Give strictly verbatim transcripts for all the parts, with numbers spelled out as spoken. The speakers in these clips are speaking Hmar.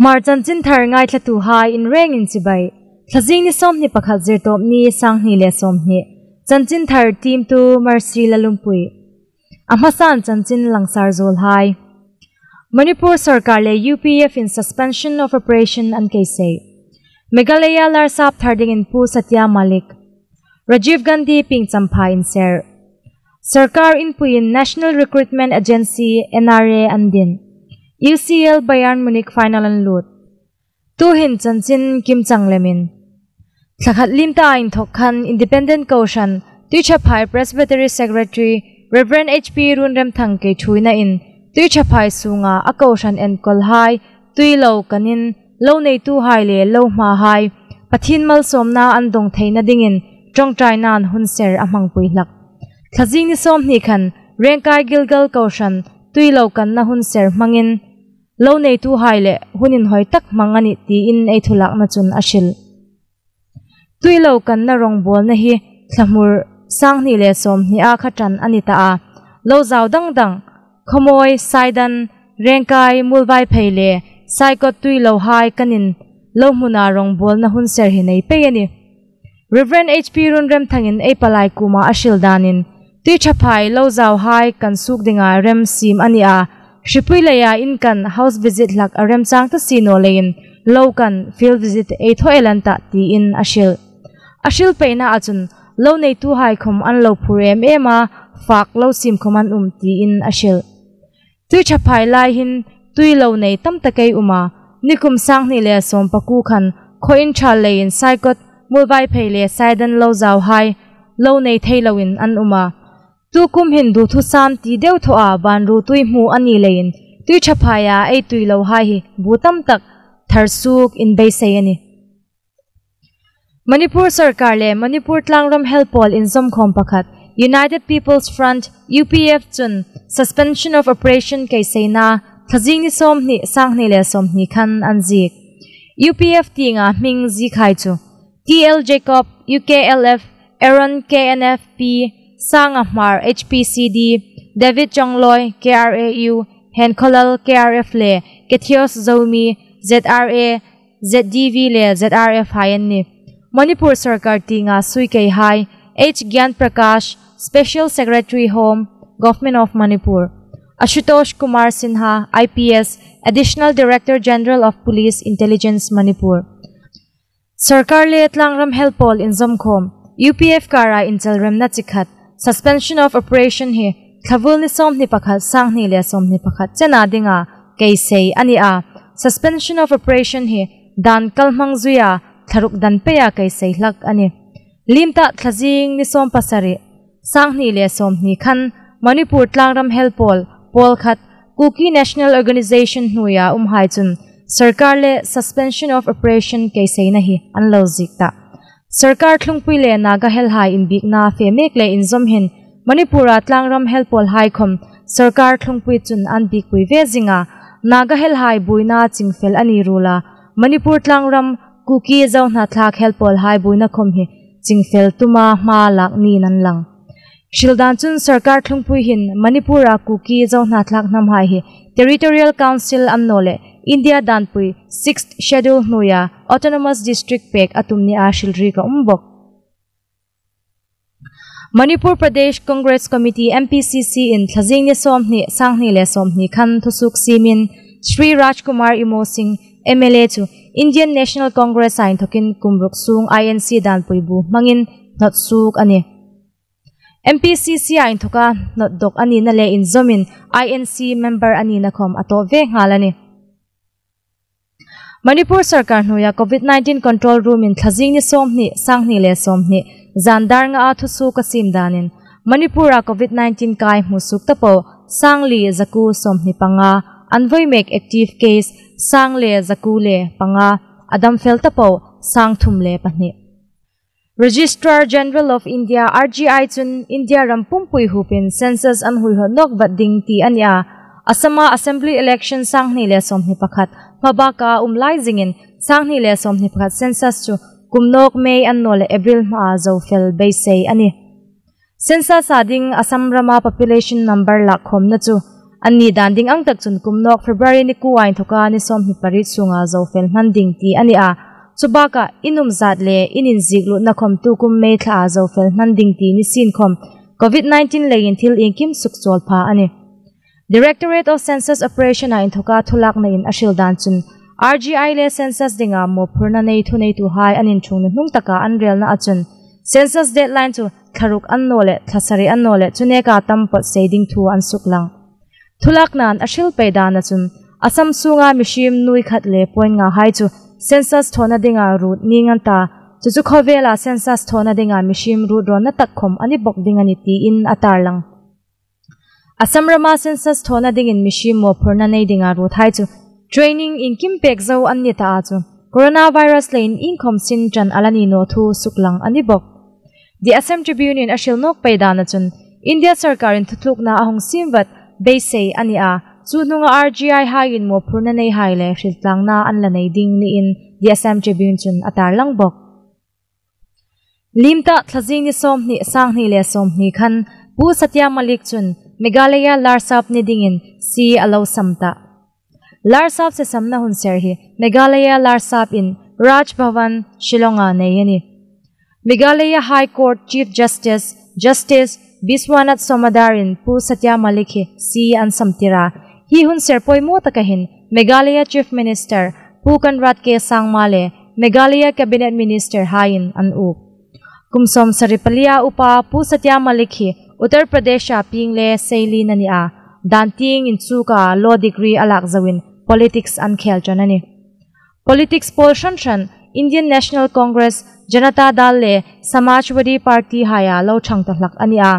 Hmar chanchinthar ngaithlatuhai inrengin chibai. Thlazing ni sawmhni pakhat, Zirtawpni, sanghni le sawmhni. Chanchinthar tiemtu Mercy Lalungpui. A hmasan chanchin langsar zuolhai. Manipur sawrkar le U P F in suspension of operation an keisei. Meghalaya larsap thar dingin Pu Satya Malik. Rajiv Gandhi pieng champha inser. Sawrkar inpuiin National Recruitment Agency, N R A, an din. U C L Bayern Munich final an lut. Tuhin chanchin kimchang lemin. Thlakhat liem ta inthok khan Independent Kohran, Tuiṭhaphai Presbytery Secretary Reverend H P Runremthang kei thuoinain, Tuiṭhaphai sunga a kohran enkawlhai, tui lo kanin, lo neituhai le lo hmahai, Pathien malsawmna an dong theina dingin, ṭawngṭainain hun ser a hmangpui hlak. Thlazing ni sawmhni khan, Rengkai Gilgal Kohran, tui lo kanna hun ser hmangin, lo neituhai le hun inhawi tak hmang a nih tiin ei thulakna chun a hril. Tui lo kanna rawngbawlna hi thlamur sanghni le sawmhni a kha ṭan a ni ta a. Lo zau dang dang, Khawmawi, Saidan, Rengkai, Muolvaiphei le Saikot tui lohai kanin lo hmuna rawngbawlna hun ser hi nei pei a nih. Reverend H P Runremthangin ei palai kuoma a hril danin, Tuiṭhaphai lo zauhai kan suok dinga rem siem a ni a, hripui leia in kan house visit hlak a remchang ta si naw leiin, lo kan field visit ei thaw el an tah tiin a hril. A hril peina a chun, lo neituhai khawm an lo phur em em a, fak lo siem khawm an um tiin a hril. Tuiṭhaphai lai hin tui lo nei tam tak ei um a, nikum sanghni le sawmpakuo khan khaw inṭhal leiin Saikot, Muolvaiphei le Saidan lo zauhai lo nei thei loin an um a. Tukum hin duthusam ti deu thaw a, banruo tui hmu a ni leiin Tuiṭhaphaia ei tui lohai hi bu tam tak thar suok inbeisei a nih. Manipur sawrkar le Manipur Tlangram Helpawl inzawmkhawm pakhat, United People's Front, U P F chun suspension of operation keiseina, Thlazing ni sawmhni, sanghni le sawmhni khan an ziek. U P F tienga hming ziekhai chu, T L Jacob, U K L F, Aaron, K N F P, Sanga Hmar, H P C D, David Chongloi, K R A U, Henkhawlal, K R F le Kethios Zomi, Z R A, Z D V le Z R F hai an nih. Manipur sawrkar tienga suikeihai, H Gyan Prakash, Special Secretary Home, Government of Manipur. Ashutosh Kumar Sinha, I P S, Additional Director General of Police, Intelligence Manipur. Sawrkar le Tlangram Helpawl inzawmkhawm, U P F kara inchel remna chi khat, suspension of operation hi, Thlavul ni sawmhni pakhat, sanghni le sawmhni pakhat chena dinga keisei a ni a. Suspension of operation hi dan kalhmang zuia thla ruk dan peia keisei hlak a nih. Liem ta Thlazing ni sawmpasari, sanghni le sawmhni khan Manipur Tlangram Helpawl, pawlkhat, Kuki National Organization hnuoia umhai chun sawrkar le suspension of operation keiseina hi an lo ziek ta. Sawrkar thlungpui le Naga helhai inbiekna fe mek le inzawm hin Manipura Tlangram Helpawlhai khawm sawrkar thlungpui chun an biekpui ve zing a, Naga helhai buoina chingfel a ni ruola, Manipur Tlangram Kuki Zo Hnathlak Helpawlhai buoina khawm hi chingfel tuma hma lak niin an lang. Hril dan chun sawrkar thlungpui hin Manipura Kuki Zo Hnathlak hnamhai hi Territorial Council an naw le India danpui Sixth Schedule hnuoia Autonomous District pek a tum nia hrilrik a um bawk. Manipur Pradesh Congress Committee, M P C C in Thlazing ni sawmhni, sanghni le sawmhni khan thusuok siemin Shri Rajkumar Imo Singh, M L A chu Indian National Congress a inthokin kum ruk sung I N C danpui bu hmangin hnawt suok a nih. M P C C a inthoka hnawt dawk a nina le inzawmin I N C member a nina khawm a tawp ve nghal a nih. Manipur sawrkar hnuoia COVID nineteen control room in Thlazing ni sawmhni, sanghni le sawmhni, zan dar ngaa thusuok a siem danin, Manipura COVID nineteen kai hmusuok ta po, sangli zakuo sawmhni panga, an voi mek active case, sang le zakuo le panga, a damfel ta po, sangthum le pahni. Registrar General of India, R G I chun India ram pumpui huopin census an huihawt nawk vat ding ti a nia. Assama Assembly election sanghni le sawmhni pakhat hmabaka um lai zingin sanghni le sawmhni pakhat census chu kum nawk May an naw le April hmaa zo fel beisei a nih. Census a ding Assam rama population number lakkhawmna chu Anni dan ding ang tak chun kum nawk February ni kuo inthoka ni sawmhni pariet sunga zo fel hman ding ti a ni a. Chubaka in um zat le in inziek lutna khom tukum May thlaa zo fel hman ding ti ni sien khom COVID nineteen leiin thil iengkim sukchawl pha a nih. Directorate of Census Operation-a inthoka thulaknain a hril dan chun, R G I le census dinga mawphurna nei thuneituhai an inṭhung nuhnung taka an relna a chun, census deadline chu thla ruk an naw le thla sari an naw le chu neka tam pawt sei ding thu an suklang. Thulaknain a hril pei dana chun, Assam sunga mihriem nuoi khat le point nga hai chu census thawna dinga ruot ning an ta, chu chu khawvela census thawna dinga mihriem ruot rawnna tak khom a ni bok ding a nih tiin a tarlang. Assam rama census thawna dingin mihriem mawphurna nei dinga ruothai chu training iengkim pek zo an ni ta a chu coronavirus leiin iengkhom sin ṭan a la ni naw thu suklang a ni bok. The Assam Tribune-in a hril nawk pei dana chun India sawrkarin thutlukna a hung siem vat beisei a ni a, chu hnunga R G I haiin mawphurna neihai le hriltlangna an la nei ding niin The Assam Tribune chun a tarlang bok. Limta thlazing ni sawmhni, sanghni le sawmhni khan Pu Satya Malik chun Meghalaya Larsap ni dingin sie a lo sam ta. Larsap siesamna hun ser hi Meghalaya Larsap-in Raj Bhavan Shillong-a nei a nih. Meghalaya High Court Chief Justice, Justice Biswanath Somadarin Pu Satya Malik hi sie an samtir a. Hi hun ser poimaw taka hin Meghalaya Chief Minister Pu Conrad K Sangma le Meghalaya Cabinet Minister haiin an uk. Kum sawmsari palia upa Pu Satya Malik hi Uttar Pradesh-a pieng le seilien a ni a, dan tieng inchuka law degree a lak zoin politics an khel ṭan a nih. Politics pawl hran hran, Indian National Congress, Janata Dal le Samajwadi Party haia lo ṭhang ta hlak a ni a.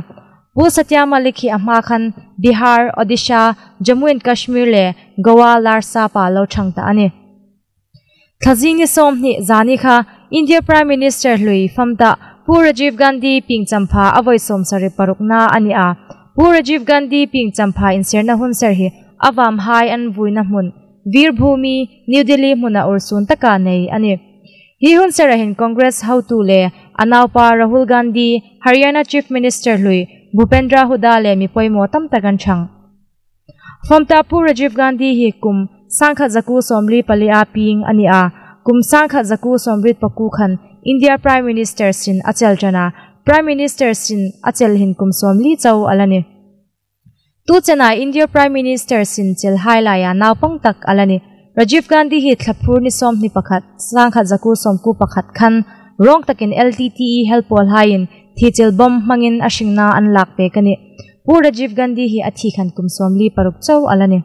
Pu Satya Malik hi a hma khan Bihar, Odisha, Jammu and Kashmir le Goa Larsap-a lo ṭhang ta a nih. Thlazing ni sawmhni zani kha India Prime Minister hlui famtah Pu Rajiv Gandhi pieng champha a vawi sawmsari parukna a ni a. Pu Rajiv Gandhi pieng champha insirna hun ser hi a vamhai an vuina hmun Veer Bhumi, New Delhi hmuna ursun taka nei a nih. Hi hun sera hin Congress hotu le a naupa Rahul Gandhi, Haryana Chief Minister hlui Bhupendra Hooda le mi poimaw tam tak an ṭhang. Famtah Pu Rajiv Gandhi hi kum sangkhat zakuo sawmli palia pieng a ni a, kum sangkhat zakuo sawmriet pakuo khan India Prime Minister sin a chel ṭan a, Prime Minister sin a chel hin kum sawmli chau a la nih. Tu chena India Prime Minister sin chelhai laia naupang tak a la nih. Rajiv Gandhi hi thlaphur ni sawmhni pakhat, sangkhat zakuo sawmkuo pakhat khan rawng takin L T T E helpawlhaiin thichil bomb hmangin a hringna an lak pek a nih. Pu Rajiv Gandhi hi a thi khan kum sawmli paruk chau a la nih.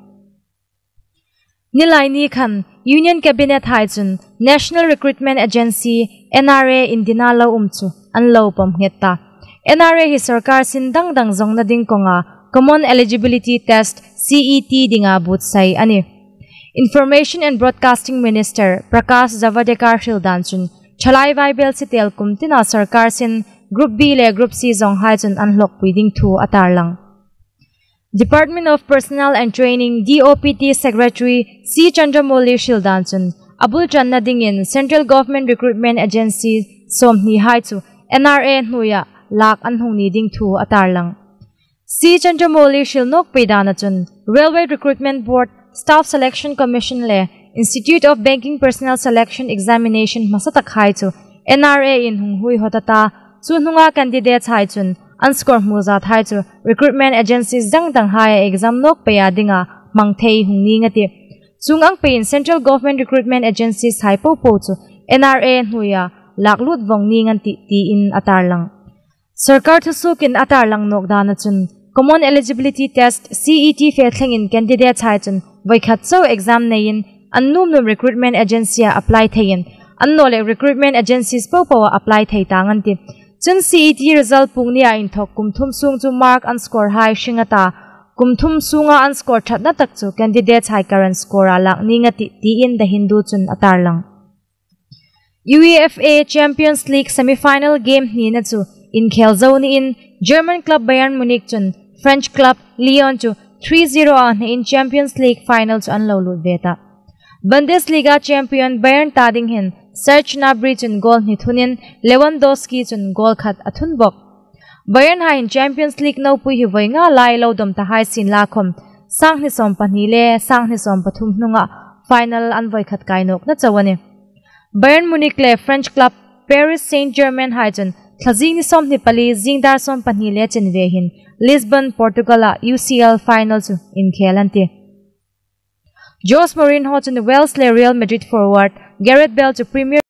Nilaini khan Union Cabinet hai chun National Recruitment Agency, N R A, indina lo um chu an lo pawm nghet ta. N R A hi sawrkar sin dang dang zawngna ding kawnga Common Eligibility Test, C E T, dinga buotsai a nih. Information and Broadcasting Minister Prakash Javadekar hril dan chun thalai vaibelchhe tel kum tina sawrkar sin Group B le Group C zawnghai chun an hlawkpui ding thu a tarlang. Department of Personnel and Training, D O P T, Secretary C Chandramouli hril dan chun a bul ṭanna dingin Central Government Recruitment Agency sawmhni hai chu N R A hnuoia lak an hung ni ding thu a tarlang. C Chandramouli hril nawk pei dana chun Railway Recruitment Board, Staff Selection Commission le Institute of Banking Personnel Selection Examination hmasa tak hai chu N R A in hung huihawt a ta, chu hnunga candidate hai chun an score hmu zat hai chu recruitment agencies dang dang haia exam nawk peia dinga hmang thei hung ning a tih. Chuong ang peiin Central Government Recruitment Agencies hai popo chu N R A hnuoia lak lut vawng ning an tih tiin a tarlang. Sawrkar thusuokin a tarlang nawk dana chun Common Eligibility Test, C E T, fe thlengin candidate hai chun vawikhat chau exam neiin an nuom nuom recruitment agency-a apply theiin an naw le recruitment agencies popoa apply thei tang an tih. Chun C E T result puong nia inthok kum thum sung chu mark an score hai hring a ta, kum thum sunga an score ṭhatna tak chu candidate hai current score-a lak ning a tih tiin The Hindu chun a tarlang. UEFA Champions League semi-final game hnina chu inkhel zo niin German club Bayern Munich chun French club Lyon chu three zero-a hnaiin Champions League final chu an lo lut ve ta. Bundesliga champion Bayern ta ding hin Serge Gnabry chun goal hni thunin Lewandowski chun goal khat a thun bok. Bayern haiin Champions League nopui hi vawi nga lai lo dawm ta hai sienla khom sangni sawm pahni le sangni sawm pathum hnunga final an voi khat kai nawkna chau a nih. Bayern Munich le French club Paris Saint-Germain hai chun thlazing ni sawmhni pali zingdar sawm pahni le chenve hin Lisbon, Portugal-a U C L final chu inkhel an tih. Jose Mourinho chun Wales le Real Madrid forward Gareth Bale chu Premier